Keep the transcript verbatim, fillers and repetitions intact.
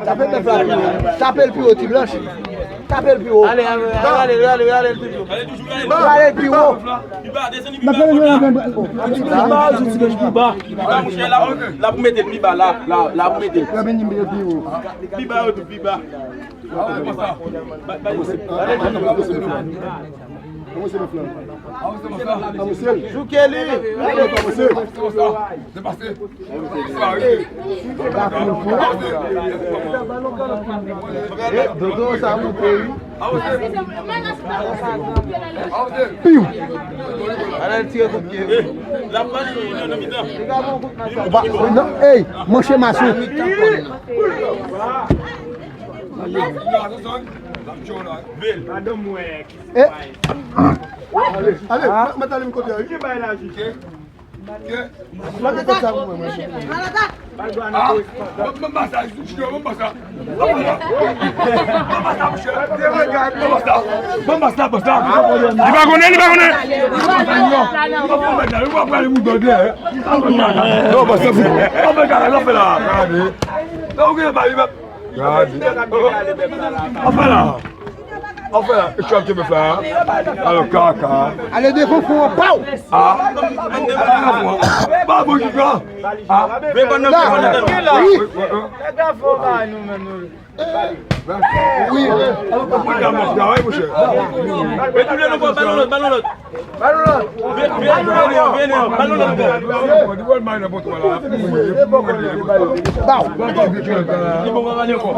Tape bèf la pi wo. Tape l pi wo, ti blanch. Tape l pi wo. Ale, ale, ale, ale, ale, ale toujou. Rale l pi wo. Biba, desann Biba. Biba, mouche, la, la pou mete l, Biba, la, la, la pou mete l. Biba, yo tou, Biba. Jouke li. Dodo, sa moute wi. Piw. Ala l tire kout pye. Ou pa, non, ey, manche mas ou. Eh. Ale, ale, mwen t ale m kote a wi. Mande tèt sa pou mwen, mwen. Ah, mwen, mwen pa sa, mwen pa sa. Mwen pa sa, mwen pa sa, mwen pa sa, mwen pa sa. Li pa konnen, li pa konnen. Li pa konnen, li pa konnen. Li pa konnen, li pa konnen. Non, pa sa, mwen pa sa. Gade. Anfen la. Anfen la. E chwa ke bèf la. Alò, kaka. Ale devan fon an, paw! Ah. Pa bon ki pran. Ah. Wi. Wi. Mwen ka mèt travay, monchè. Mwen tounen nou bò, balon lòt, balon lòt. Vini, vini, vini, vini, balon lòt bò. Baw. Li bon, pa pale ankò.